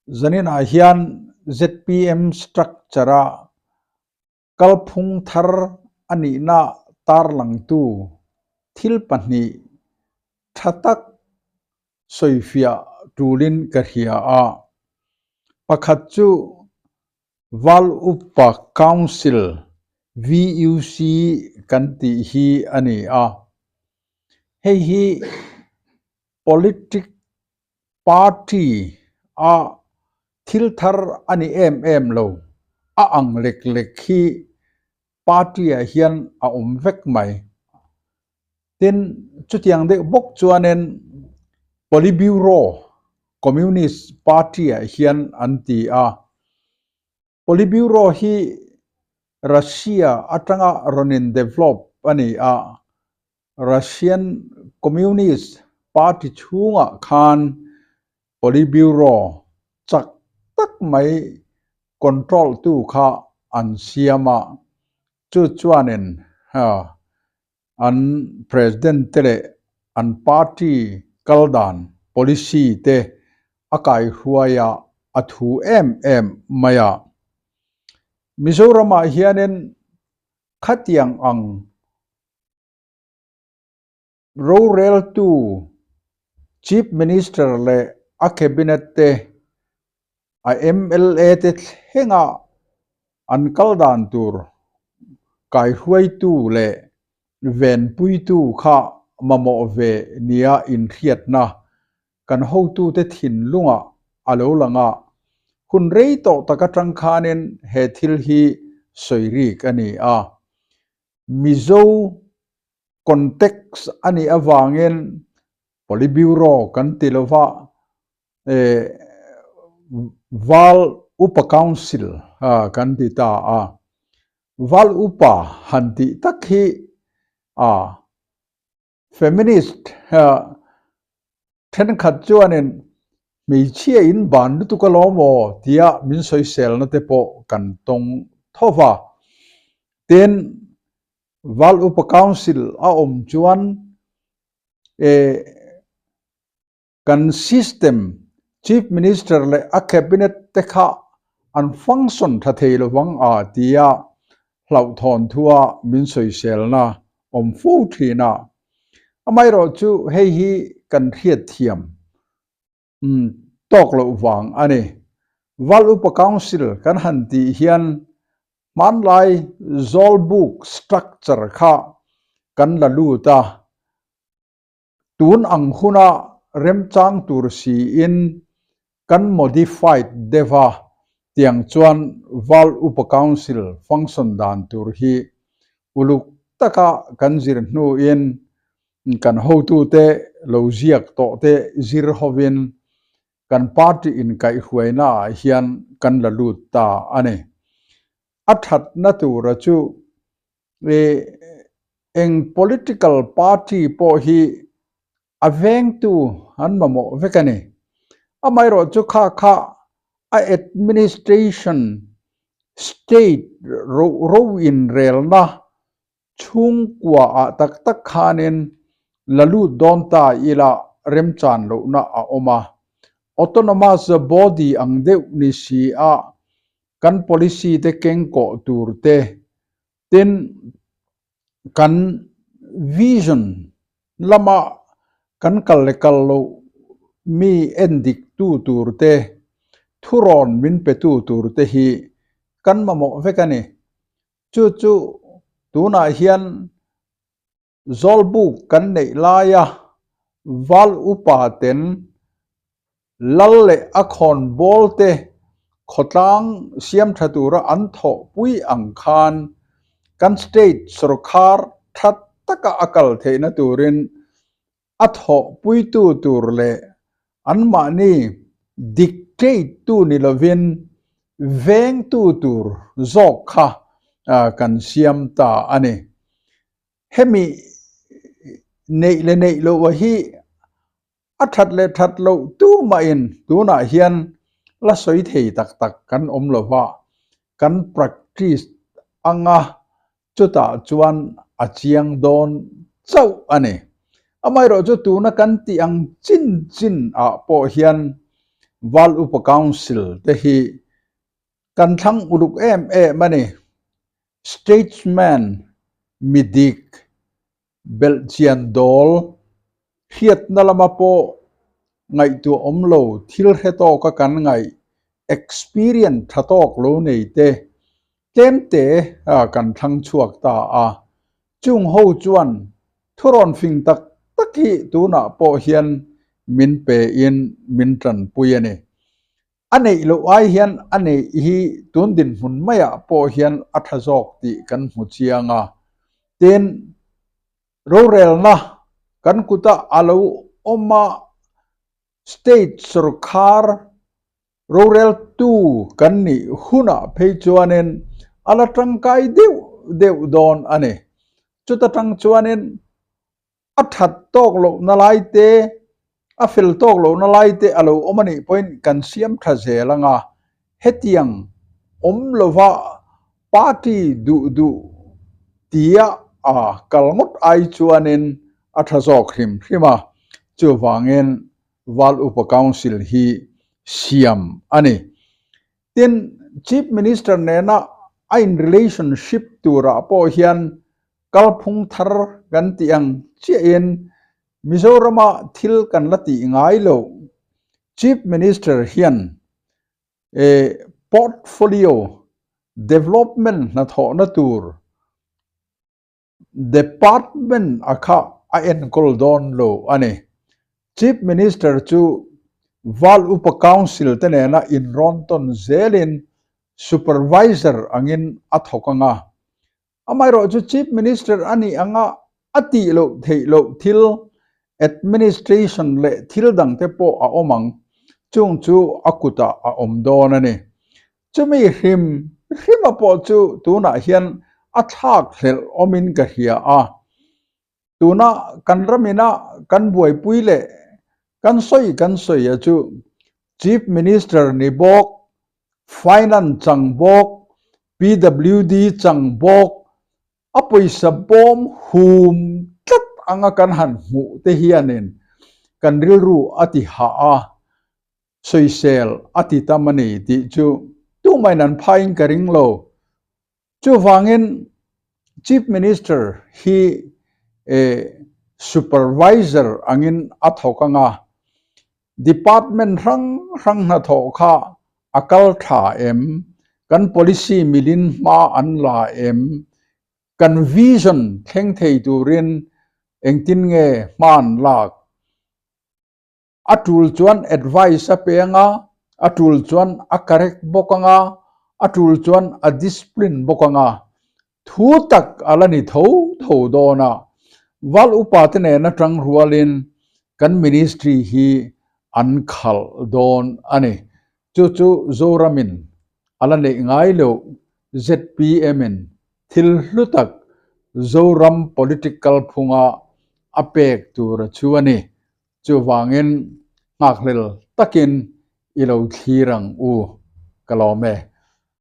Zaninah hian zpm structure-a kalphung thar a nihna tarlangtu thil pahnih tha tak sawifiah tulin ka hria a. Pakhat chu Val Upa Council, VUC, kan tih hi a ni a. Hei hi politic party a thil thar a ni em em lo, a ang lek lek hi party ah hian a awm vek mai. Tin, chutiang deuh bawk chuanin Politburo, Communist Party ah hian an ti a. Politburo hi Russia atanga rawn in develop a ni a, Russian Communist Party chhungah khan Politburo chak tak mai control tu kha an siam a, chu chuanin an President te leh an party kal dan policy te a kaihruai a, a thu em em mai a. Mizoramah hianin khatiang ang roreltu Chief Minister leh a Cabinet te a mla te thlenga an kal dan tur kaihruaitu leh venpuitu kha mamawh ve nia inhriatna kan hotute thinlungah a lo lang a, hun rei tawh tak atang khanin he thil hi sawi rik a ni a. Mizo context a nih avangin Politburo kan ti lova, Val Upa Council kan ti ta a. Val Upa han tih tak hi a feminist thenkhat chuanin hmeichhia in ban lutuk alawm aw tia min sawiselna te pawh kan tawng tho va. Tin, Val Upa Council a awm chuan Kan system, Chief Minister leh a Cabinet te kha an function tha thei lovang a tia hlauhthawn thua min sawiselna awm fo thin a. Amaherawh chu hei hi kan hriatthiam tawk loh vang a ni. Val Upa Council kan han tih hian hmanlai Zawlbuk structure kha kan la lut a. Tun ang huna remchang tur siin kan modified deuh a, tiang chuan Val Upa Council function dan tur hi uluk taka kan zir hnuin kan hotute lo ziak tawh te zir hovin kan party inkaihhruaina ah hian kan la lut ta a ni. A thatna tura chu Eng political party pawh hi a vengtu an mamawh vek a ni. Amaherawh chu kha kha a administration state ro inrelna chhungkua ah tak tak khanin la lut dawn ta ila remchan lohna a awm a. Autonomous body ang deuh ni si a kan policy te kengkawh tur te Tin, kan vision lama kan kal leh kal loh mi en dik tu tur te, thurawn min pe tu tur te hi kan mamawh vek a ni. Chu chu tunah hian Zawlbuk kan neih laia Val upa ten lal leh a khawn bawl te khawtlang siam tha tura an thawhpui ang khan kan state sawrkhar tha taka a kal theihna turin a thawhpuitu tur leh anmahni dictate tu ni lovin vengtu tur zawk kha kan siam ta a ni. Hemi neih leh neih loh hi a that leh that loh tumahin tunah hian la sawi thei tak tak kan awm lo va, kan practice anga chutah chuan a chiang dawn chauh a ni. Amaherawhchu tuna kan tih ang chin chin ah pawh hian. Val Upa Council te hi kan thlang uluk em em a ni. Statesman mi dik belhchian dawl hriatna lama pawh ngaihtuah awm lo thil hre tawka kan ngaih experience tha tawk lo nei te tlemte kan thlang chhuak ta a. Chung ho chuan thurawn fing tak tak hi tunah pawh hian min pe in min tanpui a ni. A neih loh ai hian a neih hi tun dinhmun maiah pawh hian a tha zawk tih kan hmu chiang a. Tin, rorelna kan kuta a lo awm a, state sorkar roreltu kan nih hunah phei chuanin a la tangkai deuh deuh dawn a ni. Chuta tang chuanin a that tawk lohna lai te, a fel tawk lohna lai te a lo awm a nih pawhin kan siam tha zel ang a, hetiang awm lova party duh duh tia a kal ngawt ai chuanin a tha zawk hrim hrim a, chuvangin Val Upa Council hi siam a ni. Tin, Chief Minister nena a in relationship turah pawh hian kalphung thar kan tih ang chiahin Mizorama thil kan la tih ngai lo. Chief Minister hian portfolio development hnathawhna tur Department a kha a enkawl dawn lo a ni. Chief Minister chu Val Upa Council te nena inrawn tawn zelin Supervisor angin a thawk ang a. Amaherawhchu Chief Minister a nih anga a tih loh theih loh thil administration leh thil dangte pawh a awm ang, chung chu a kutah a awm dawn a ni. Chumi hrim hrima pawh chu tunah hian a thlak hlelh awmin ka hria a. Tuna kan ramina kan buaipui leh kan sawi kan sawi a chu Chief Minister ni bawk, Finance chang bawk, PWD chang bawk, a pawisa bawm hum tlat anga kan han hmuh te hianin kan rilru a ti hah a. Sawisel a ti tam a ni tih chu tumahin an phaiin ka ring lo. Chuvangin Chief Minister hi supervisor angin a thawk ang a, department hrang hrang hnathawh kha a kal tha em, kan policy milin hma an la em, kan vision thleng thei turin engtin nge hma an lak. A tul chuan advice a pe anga, a tul chuan a correct bawk anga, a tul chuan a discipline bawk anga. Thu tak a la ni tho tho dawn a. Val upa te nen atang rualin kan ministry hi an khalh dawn a ni. Chu chu Zoramin a la neih ngai loh ZPM in thil hlu tak Zoram political phunga a pek tur a chu a ni. Chuvangin nghakhlel takin i lo thlir ang u, ka lawm e.